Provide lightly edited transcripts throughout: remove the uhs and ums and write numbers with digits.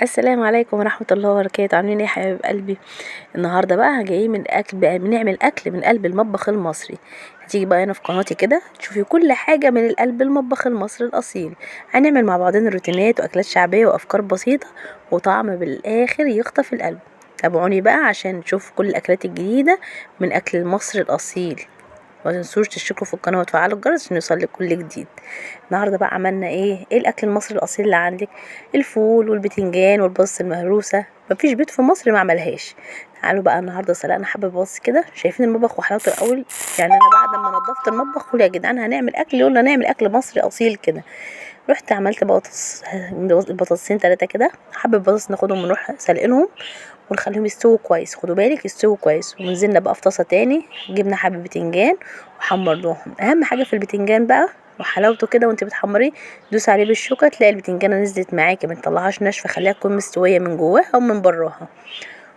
السلام عليكم ورحمة الله وبركاته. عاملين ايه يا حبايب قلبي؟ النهارده بقى جايين من اكل، بقى بنعمل اكل من قلب المطبخ المصري. هتيجي بقى هنا في قناتي كده تشوفي كل حاجة من القلب المطبخ المصري الاصيل. هنعمل مع بعضنا روتينات واكلات شعبية وافكار بسيطة وطعم بالاخر يخطف القلب. تابعوني بقى عشان نشوف كل الاكلات الجديدة من اكل المصري الاصيل. ما تنسوش تشتركوا في القناة وتفعلوا الجرس عشان يوصل لك كل جديد. النهارده بقى عملنا ايه؟ ايه الاكل المصري الاصيل اللي عندك؟ الفول والبتنجان والبص المهروسه، مفيش بيت في مصر ما عملهاش. تعالوا بقى النهارده سلقنا حبه بص كده، شايفين المطبخ وحلاوته الاول. يعني انا بعد ما نظفت المطبخ قول يا جدعان هنعمل اكل، يقولنا نعمل اكل مصري اصيل كده. رحت عملت بطاطس، بطاطسين 3 كده، حبه بطاطس ناخدهم ونروح سلقينهم ونخليهم يستووا كويس. خدوا بالك يستووا كويس. ونزلنا بقى في طاسه تاني، جبنا حبه بتنجان وحمرناهم. اهم حاجة في البتنجان بقى وحلاوته كده وانت بتحمريه، دوسي عليه بالشوكة تلاقي البتنجانه نزلت معاكي، ما تطلعهاش ناشفة، خليها تكون مستوية من جواها ومن براها.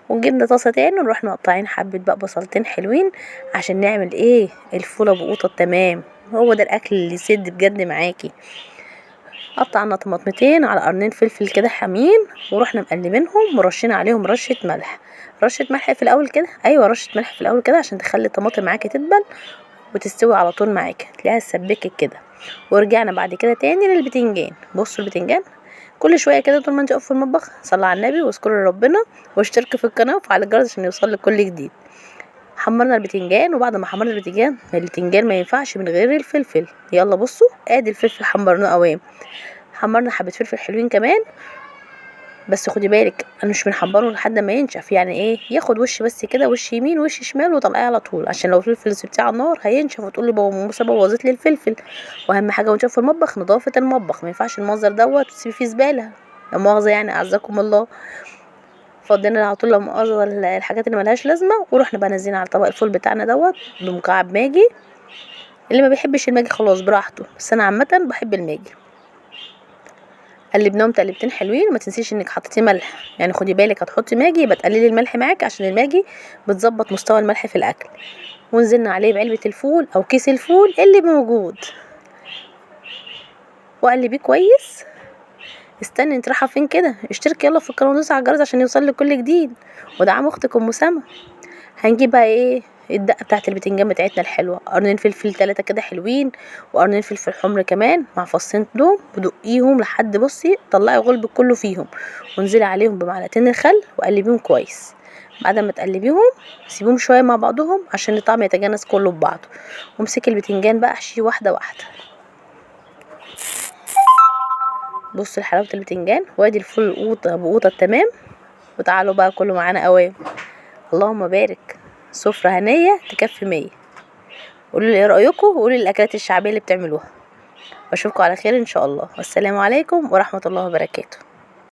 وجبنا طاسه تاني ونروح مقطعين حبه بقى بصلتين حلوين عشان نعمل ايه؟ الفوله بقوطه. تمام، هو ده الاكل اللي يسد بجد معاكي. قطعنا طماطمتين على قرنين فلفل كده حامين، ورحنا مقلبينهم ورشين عليهم رشه ملح. رشه ملح في الاول كده، ايوه رشه ملح في الاول كده عشان تخلي الطماطم معاكي تدبل وتستوي على طول معاكي، تلاقيها اتسبكت كده. ورجعنا بعد كده تاني للبتنجان. بصوا البتنجان كل شوية كده طول ما انت واقفة في المطبخ صلي على النبي واذكري ربنا واشتركي في القناة وفعلي الجرس عشان يوصل لك كل جديد. حمرنا البتنجان، وبعد ما حمرنا البتنجان، البتنجان ما ينفعش من غير الفلفل. يلا بصوا ادي الفلفل حمرناه قوام، حمرنا حبه فلفل حلوين كمان. بس خدي بالك انا مش بنحمره لحد ما ينشف، يعني ايه؟ ياخد وش بس كده، وش يمين وش شمال وطلعيه على طول، عشان لو الفلفل سبتيه على النار هينشف وتقولي بابا موسى بوظت لي الفلفل. واهم حاجة وانت في المطبخ نظافة المطبخ، ما ينفعش المنظر دوت وتسيبي فيه زبالة لا مؤاخذة، يعني اعزكم الله. فضينا على طول لا مؤاخذة الحاجات اللي ملهاش لازمه، ورحنا بقى نازلين على طبق الفول بتاعنا دوت بمكعب ماجي. اللي ما بيحبش الماجي خلاص براحته، بس انا عامة بحب الماجي. قلبناهم تقلبتين حلوين. وما تنسيش انك حطيتي ملح، يعني خدي بالك هتحطي ماجي يبقى تقللي الملح معاك عشان الماجي بتظبط مستوى الملح في الاكل. ونزلنا عليه بعلبه الفول او كيس الفول اللي موجود، وقلبيه كويس. استني انت رايحة فين كده؟ اشتركي يلا في القناة ودوسي على الجرس عشان يوصل لك كل جديد، ودعم اختك ام سما. هنجيب بقى ايه؟ الدقة بتاعت البتنجان بتاعتنا الحلوة، قرنين فلفل 3 كده حلوين، وقرنين فلفل حمر كمان مع فصين توم، ودقيهم لحد بصي طلعي غلبك كله فيهم، وانزلي عليهم بمعلقتين الخل وقلبيهم كويس. بعد ما تقلبيهم سيبيهم شوية مع بعضهم عشان الطعم يتجانس كله ببعضه. وامسكي البتنجان بقى احشيه واحدة واحدة. بصوا لحلاوه البتنجان، وادي الفول قوطه بقوطه التمام. وتعالوا بقى كلوا معانا قوام، اللهم بارك. سفرة هنية تكفي 100. قولوا لي ايه رأيكم، وقولوا لي الأكلات الشعبية اللي بتعملوها. واشوفكم على خير إن شاء الله، والسلام عليكم ورحمة الله وبركاته.